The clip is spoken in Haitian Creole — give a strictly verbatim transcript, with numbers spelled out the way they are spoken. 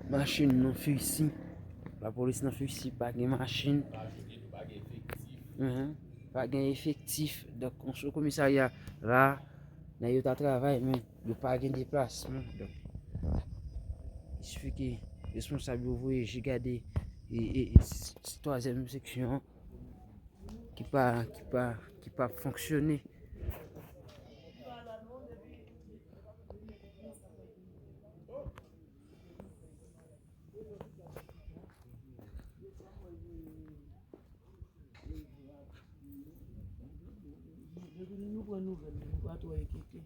Machin nan fisi. Lapolis nan fisi, pa gen machin. Mhm. Pa gen efektif. Donk, yon sou komisarya la, nèg yo ta travay, men yo pa gen deplasman. Donk, il suffit ke responsab yo voye je gade e, e, e, s- s- twazyèm seksyon ki pa, ki pa, ki pa fonksyone. Depi nou pran nouvèl, nou pa twò enkyete.